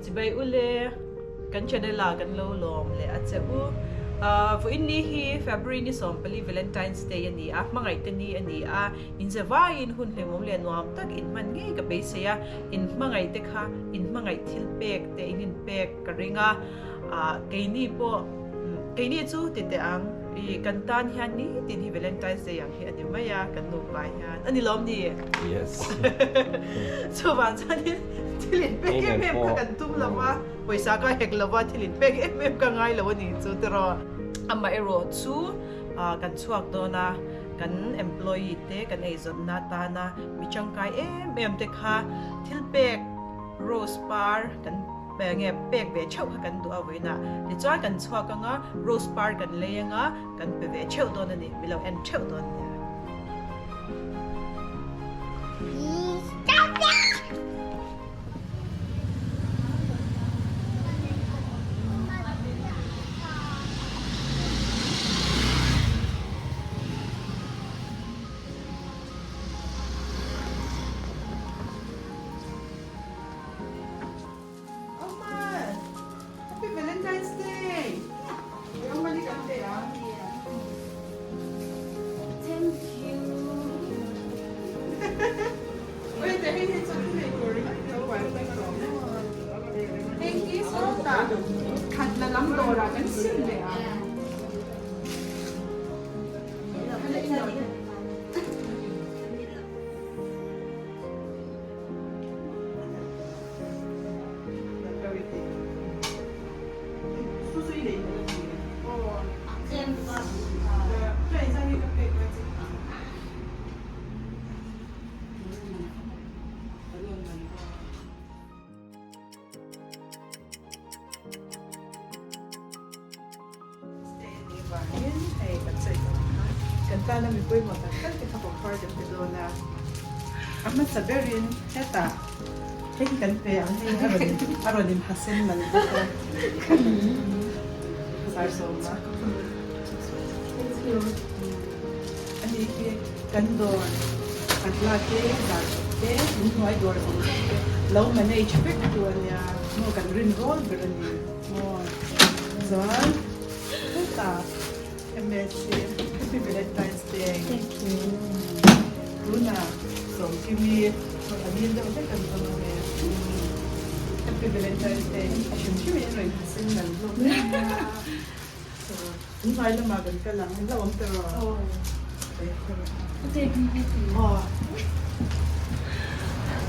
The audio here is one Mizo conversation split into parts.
Chibai ule kan channel ah kan lo lawm leh a che u. Vawiin ni hi February ni 14 Valentine's Day a ni a, hmangaihte ni a ni a, in ze vaiin hun hlimawm leh nuam tak in hman ngei ka beisei a, in hmangaihte kha in hmangaih thil pek te in inpek ka ring a, keini pawh keini chu ti teh ang i kan tan hian nitin hi Valentine's Day ang hi a ni mai a, kan nupa hian a ni lawm ni? Yes. Chuvang chuanin thil inpek em em kha kan tum lo va, pawisa ka hek lo va, thil inpek em em ka ngai lo a ni chu tiraw. Amaherawh chu kan chhuak dawn a, kan employee te kan eizawnna atana mi tangkai em em te kha thil pek rose par kan nge pek ve theuh kha kan duh a vawiinah tichuan kan chhuak anga rose par kan lei anga kan pe ve theuh dawn a ni mi lo en theuh dawn nia. Omar! Happy Valentine's Day! Omar hi kan pe a. Thank you. Oi, te hei hei chuan thil ei tur ringawt lo uar mai tawh. Hei hi sawtah khat la lam dawrah kan sim leh a. Kan tana mi pawimawh tak tak te kha pangpar kan pe dawn a, a hmasa berin hetah hei hi kan pe ang hei a rawn a rawn inhasen mal bawk a zar sawm a ani hi kan dawr Patla te zar sawm te inhnuai dawr zawng zawng te lo manage vek tu ania maw kan rin rawl ber a ni maw chuan hetah MSC Happy Valentine's Day Thank you. Tuna Sawmkimi a nil deuh hlek an dawn ang e Happy Valentine's Day a hrim hrim in rawn hasin nal hlawm em a inhnuai lamah kan kal ang an la awm ta rawh Aw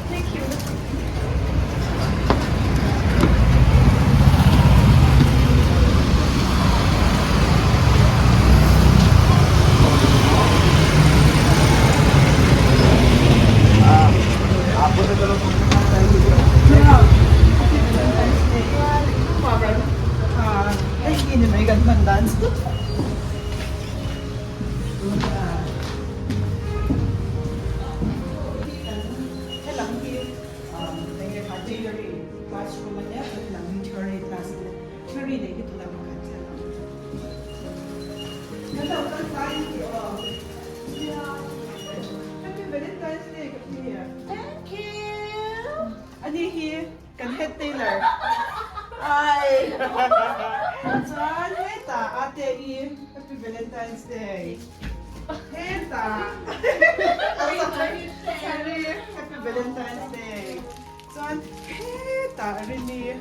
Thank you. Hei hi ni mai kan hman dan chu. Helam hi enge kha tailoring classroom a nia chuan helam hi theory class a nia theory nei hi tunah pakhat chiah a awm kan lo kal tlai in tih aw nia happy valentine's day ka pi thank you ani hi kan head tailor ai chuan hetah ate i happy valentine's day Hetah Sorry Happy Valentine's Day chuan hetah Rini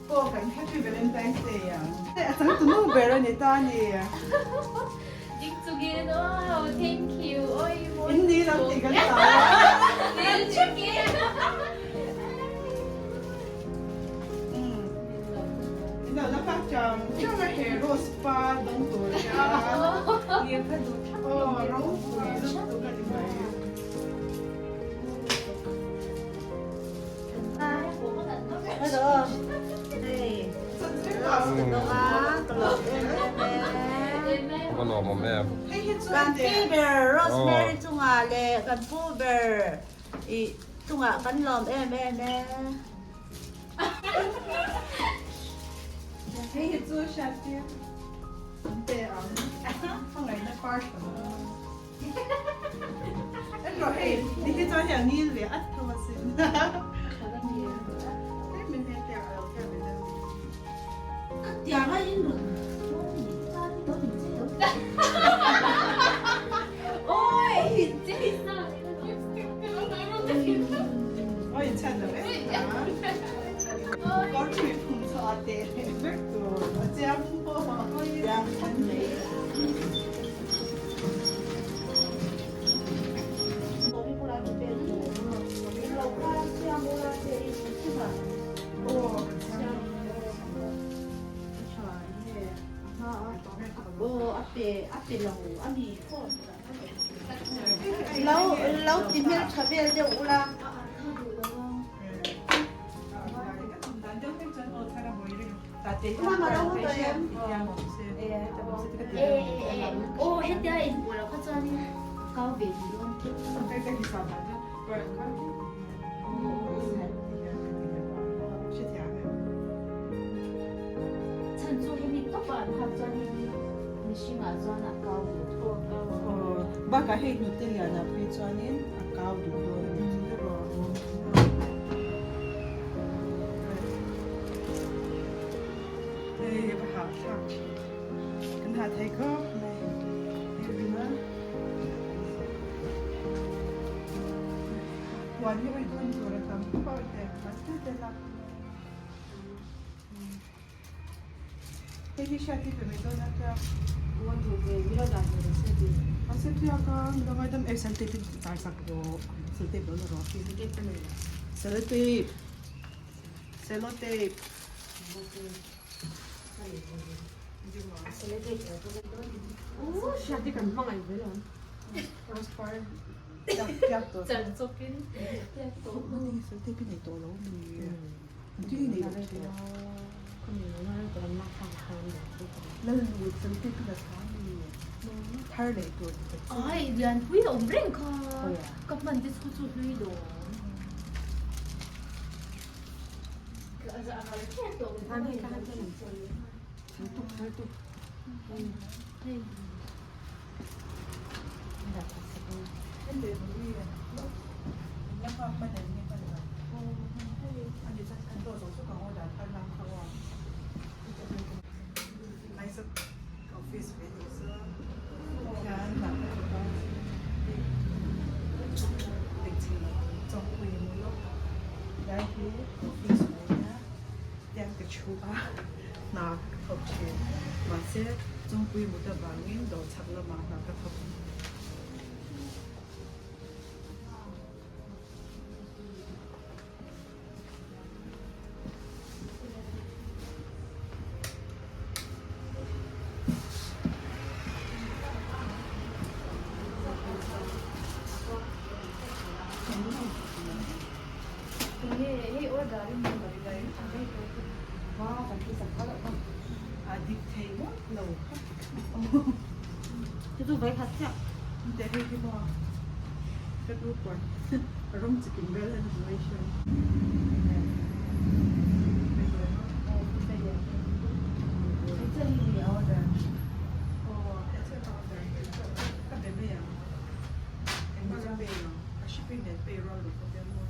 pawh kan Happy Valentine's Day ang a changtunu ber a ni ta a ni. Ding chungin wow thank you oi mawi In ni lam tih kan hlau a. Ding chungin. In lo la fak chang chang a he rose pa dawng tur nia. Aw ropui lutuk a ni mai. Hello. Hey. Ka lawm awm em. Kan pi ber Rosemary chungah leh kan pu ber i chungah kan lawm em em e. Hei hi chu hriat tir an pe ang hmangaihna par hran. En rawh hei ni hi chu. chuan hei a ngil ve at tho asin. Tlem in hei te a lo thlep ve deuh. Tiang a in rawn thawm ni ta hi lo in che lo. Oi in che sa. Oi in chan lo e. Kawr thui phum chu a te leh vek tur a chiang maw. Tiang khat mai. Lo lo ti hmeltha vel deuh ula. Aw hetia inhmuh loh kha chuanin kau ve duh dawn tlat. Chhan chu hemi tawpah an hak chuan hei hi mihringah chuan a kau ve tho a kau a. Bakah hei hnute lianah phei chuanin a kau duh dawn a ni chu erawh. Hei va hah thlak thin. Kan hah thei khawp mai. Puan hi ui dawn tur a tam khawp a ui te man te te lak Hei hi hriat hi pe mai dawn a tia. Puan duh ve mila dan tur a se ti. A se tia ka mi ngai dam e seltape in tar sak rawh seltape lo la rawh. Seltape ka nei lo. Seltape sellotape. Hriat hi kan hmangaih ve lo. Rose par tiak tiak tawh. Chan chawpin tiak tawh. Seltape i nei tawh lo mi. Engtin i nei lo thei a. Lalnu seltape i la chha mi. Thar leh tur ti ta che. Ai lianpui a awm reng kha. Ka hman te chu chu hlui dawn. Lai hi office mai a tiang ka thu a hna ka thawk thin mahse chawngpui mut avangin dawr chhak lamah hna ka thawk. A dik thei ngawt lo kha. Chu chu vai khat chiah. Te hei hi maw ka tu kuan a rawng chikim vel a ni mai hian. Ka be mai ang. Engmah ka pe lo. A shipping nen pay rual lo pawh hian maw.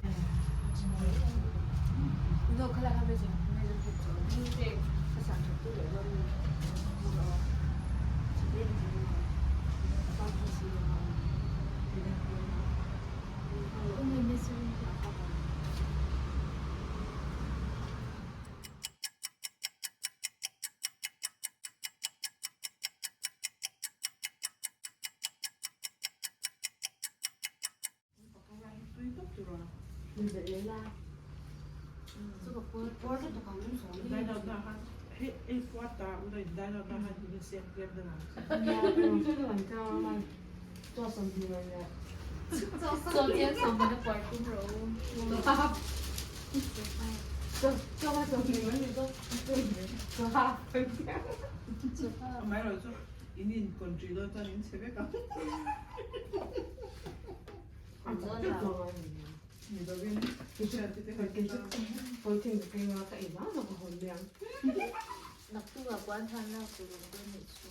Naktuk ah puan than lak tur awm dawn nih chu.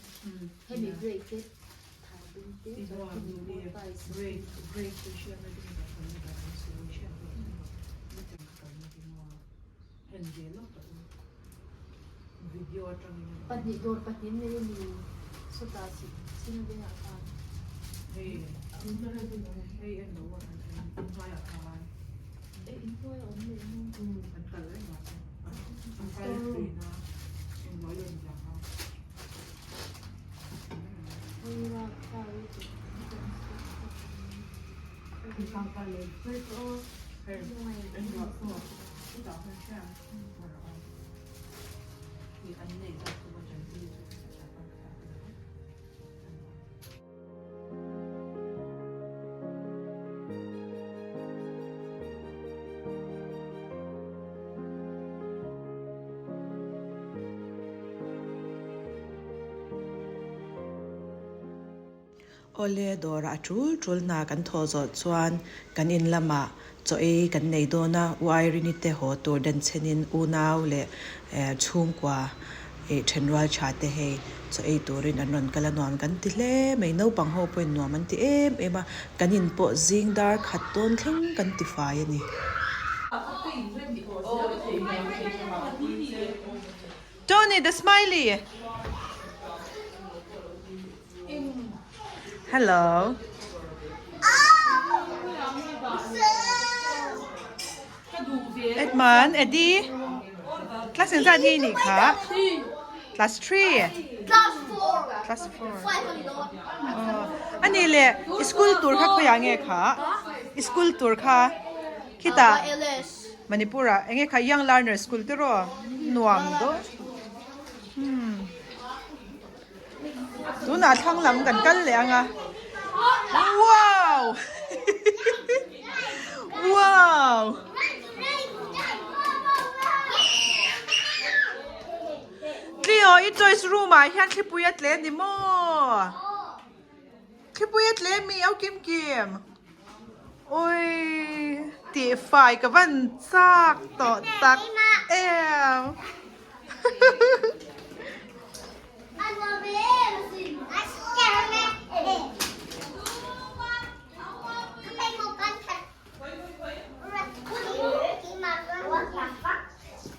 Hemi break te than tum te chuan hemi pawh price. En ve lawk ang video atangin a ni. Pahnih dawr pahnih nei a ni sawtah chhing vengah khan. Hei hei en lo an an hnuaiah khan. E in hnuai a awm leh maw? An kal reng a an kal thin a englo a rawn lang a. Awle dawrah a tul tul hna kan thawh zawh chuan kan in lamah chaw ei kan nei dawn a, U Irene-i te haw tur den chhenin unau leh chhungkua ih thenrual tha te hei chaw ei turin an rawn kal a nuam kan ti hle mai. Naupang ho pawhin nuam an ti em em a, kan in pawh zing dar khat dawn thleng kan ti fai a ni. Tony the smiley Hello Edmund Eddie Class engzat nge i nih kha Class 3 Class 4 A nih leh i school tur kha khawiah nge kha i school tur kha khitah Manipur ah enge kha Young Learner School te rawh nuam dawn Tunah thlang lam kan kal leh ang a wow wow Tlio i choice room ah hian thlipui a tle ni maw thlipui a tle mi au kim kim ui tih fai ka van chak tawh tak em.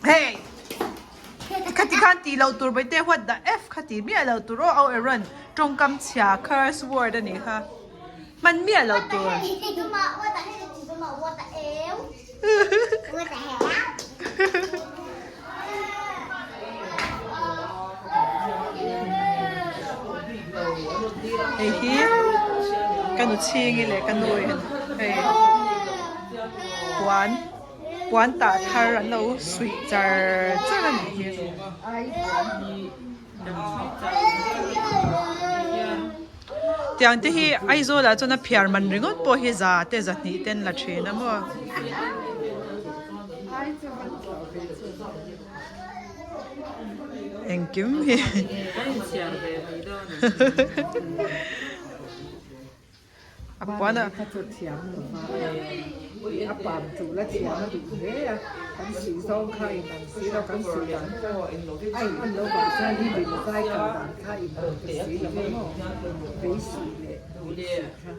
Hey! Khati khan tih loh tur bai te what the F kha tih miah loh tur aw au Aaron tawngkam chhia curse word a nih kha hman miah loh tur. Hei hi ka nu chhingi leh ka nu in hei puan puan tah thar an lo suih char char a nih hi. Tiang te hi Aizawl ah chuan a phiar man ringawt pawh hi za te zahnih ten la thin a maw. Engkim hi a puan a. A pam tul a thiam a duh hle a, kan suih zawng kha in ang si lo, kan suih dan kha a in ang lo vang chuan hi bil zai kal dan kha in ang ta si lo a maw, vei suih leh vei suih kha.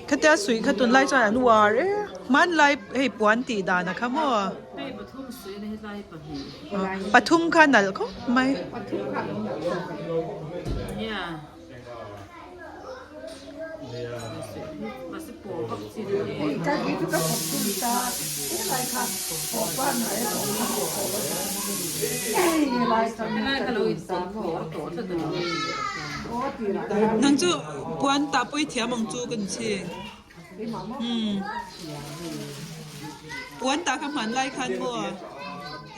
Khatia suih kha tunlai chuan an uar e, hmanlai hei puan tih dan a kha maw. Hei pathum suih a ni hetlai hi pahnih. Pathum kha nalh khawp mai. Pathum kha lo nalh zawk a ni. Nia. Nang chu puan tah pawh i thiam ang chu kan chhing. Umm puan tah kha hman lai khan maw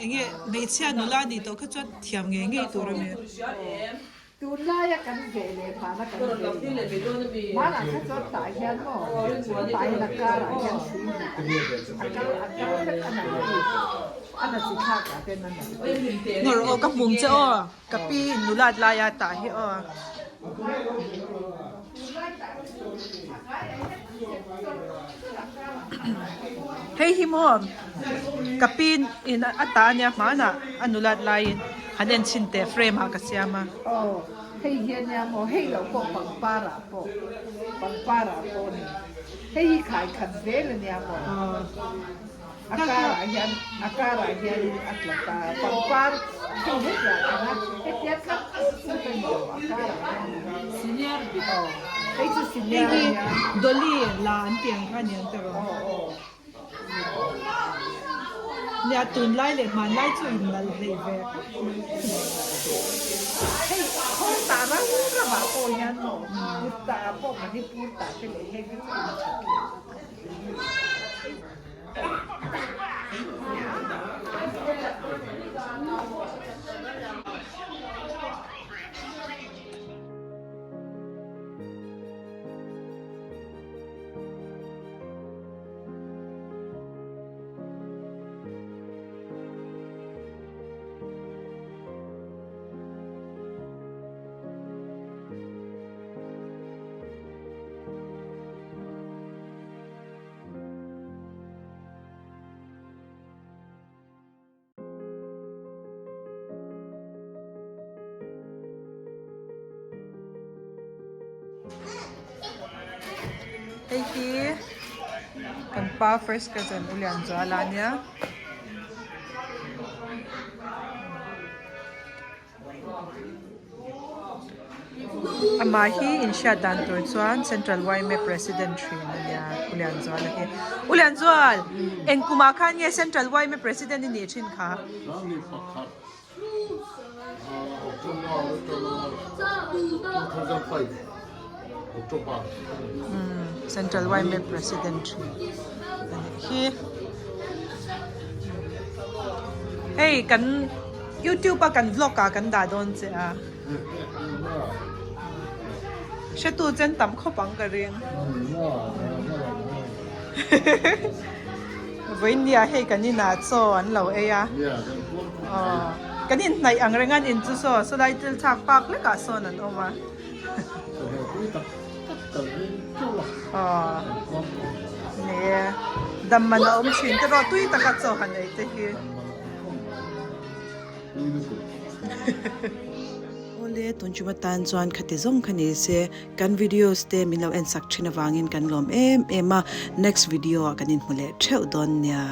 enge hmeichhia nula nih tawh kha chuan thiam ngei ngei tur a ni. Tunlaia kan veh leh hmana kan veh lo. Hmanah kha chuan tah hian maw tah hian a karah hian hrui hnih a kal a kal vek a nalh bik a na chi thlak ah ten a nalh bik. Ngawr aw ka hmung che aw ka pi in nulat laia tah hi aw. Hei hi maw ka pi in a ta ania hmanah a nulat laiin han en chhin teh frame ah ka siam a. Aw hei hi ania maw hei loh pawh pangpar ah pawh pangpar ah pawh a ni hei hi khai khat zel ania maw. A karah hian a karah hianin a tla ta a, pangpar hei hetiang anga hetia tlat tlat a ni lo, a karah hian Senior bik. Aw hei chu senior a nia. Dolly la an tih ang kha a ni ang tiraw? Aw aw. Nia tunlai leh hmanlai chu in nalh hleih ve khawp mai. Hei khawl tah rang ramah pawh hian maw kut tah ah pawh Manipur tah te leh heng hi chu in that leh Hei hi kan pa first cousin u Lianzuala a nia. Amah hi inhriat dan tur chuan Central yma President thin a nia U Lianzuala hi. U Lianzual, eng kumah khan nge Central yma President i nih thin kha? Central yma President thin a nih hi. Hei kan. Youtube a kan vlog ah kan dah dawn che a. Hretu chen tam khawp ang ka ring. Vawinia hei kan inah chaw an lo ei a. Kan inhnaih ang reng an in chu saw sawlai thil chak pak lek ah sawn an awm a. Ni e, dam man a awm thin te rawh tui taka chaw han ei te hi. Awle, tun chum atan chuan khati zawng kha ni se, kan videos te min lo en sak thin avangin kan lawm em em a, next video ah kan inhmu leh theuh dawn nia.